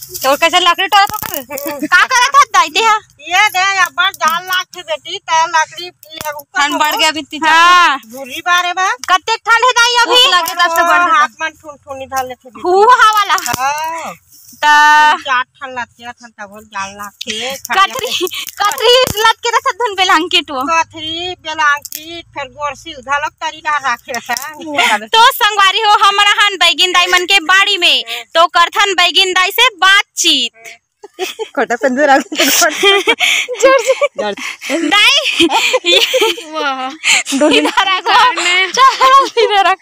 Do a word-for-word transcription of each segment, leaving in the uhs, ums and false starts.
तोर कैसे लकड़ी टोरत हो? का करत हस दाई तेहा? ये दे, अब्बड़ जाड़ लागथे बेटी, त लकड़ी ये ऊपर ठंड बढ़ गया अभी तीजा। हाँ। भूरी बारे बा। कतेक ठंड हे दाई अभी? भूख लगे तब से बढ़ गया। हाथ मन ठुनठुनी धर लेथे बेटी। हुआ वाला। हाँ। त तीन चार ठन लतके रथन तब जाड़ लागथे। कथरी, कथरी लतके रथन धुन बेलांकेट वो। कथरी, बेलांकेट, फेर गोरसी घलोक तरी ला राखे रथन। तो संगवारी हो, हमन हन बैगिन दाई मन के बाड़ी में, तो करथन बैगिन दाई से बातचीत। खोटा पेंदुर आ गया। जोर से। दाई, ये वाह। डोली इधर आ गो। चल, इधर आ।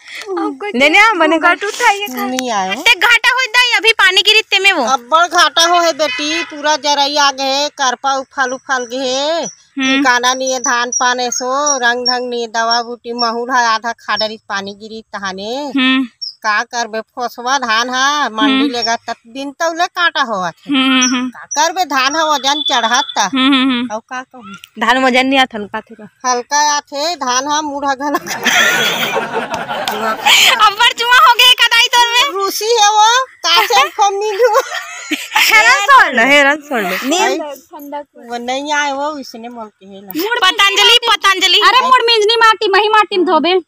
नहीं, नहीं, मने घाट उठाइए का। नहीं आए। ते घाटा होय दाई, अभी पानी गिरी ते में वो। अब्बड़ घाटा हो हे बेटी, पूरा जरई आ गए, करपा उफाल उफाल गए, हम्म। ठिकाना नहीं है, धान पान एसो, रंग ढंग नहीं है, दवा बूटी, महुर है, आधा खाडरी पानी गिरी तहाने। हम्म। का करबे, फोसवा धान हा, मंडी हम्म। लेगा तत दिन तौले काटा होवत हे। हम्म, हम्म, हम्म। का करबे, धान हा वजन चढ़त ता। हम्म, हम्म, हम्म। अउ का कहूँ? धान वजन नहीं आथन, का थे का? हल्का आथे, धान हा मुड़ा घना। अब्बड़ जुआ हो गए कदाई तोर में। रूसी हे वो, काचे हम मिलू। हेरन सोल्ड, हेरन सोल्ड। नीम। भाई, वो नहीं आए वो, इसने मोल के हेला। पतंजलि, पतंजलि। अरे मुड़ मिंजनी माटी, मही माटी में धोबे।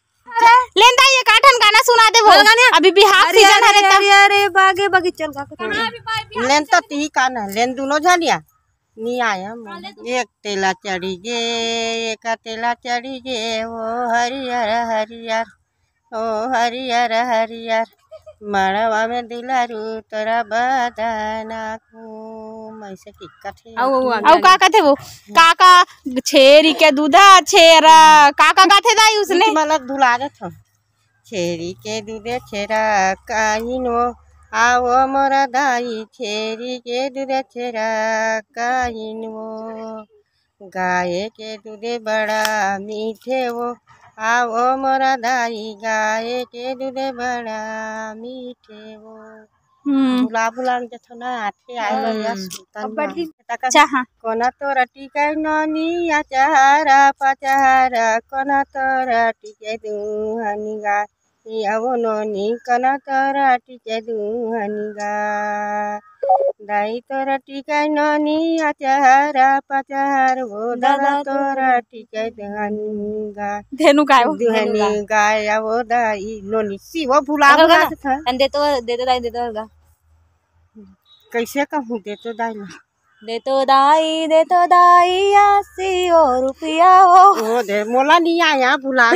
लेन दाई, एक आठन गाना सुना दे वो। बोल गाना। अभी बिहार अरे, सीजन अरे, हरे त। अरे, अरे, बागे बगीचल का कुछ। लेन तो ती का ना, लेन दोनों झनिया। नी आया मन। एक तेला चढ़ी गे, एक तेला चढ़ी गे, ओ हरियर हरियर, ओ हरियर हरियर, मड़वा में दुलारू तोरा बदना को, ऐसे टिकट है। अउ, अउ, अउ, अउ का कथे वो? का का छेरी के दूधा छेरा, का का कथे दाई उसने? मतलब भुला जात हो। छेरी के दूधे छेरा काहिन वो, आवो मोरा दाई, छेरी के दूधे छेरा काहिन वो। गाय के दूधे बड़ा मीठे वो, आवो मोरा दाई, गाय के दूधे बड़ा मीठे वो। हम्म। भुला भुला के जथो ना आथे, आए लो हम्म। यस, तन अब्बड़ ना। दिन तका अच्छा, हाँ। कोना तोरा टिकै नोनी अचहरा पचहरा, कोना तोरा टिकै दुहनी गा। आवो नोनी, कोना तोरा टिकै दुहनी गा। दाई तोरा टिकै नोनी अचहरा पचहर, वो दादा दादा तोरा तोरा टिकै दुहनी गा। धेनु गाय वो। दुहनी गाय, आवो दाई नोनी, सी वो भुला अगर भुला गाना, के था। अन दे तो, दे तो दाई, दे तो गा। कैसे कहूँ, दे तो दाई ला। दे तो दाई, दे तो दाई, आसी ओ रुपया ओ। ओ दे, मोला नहीं आया, भुला।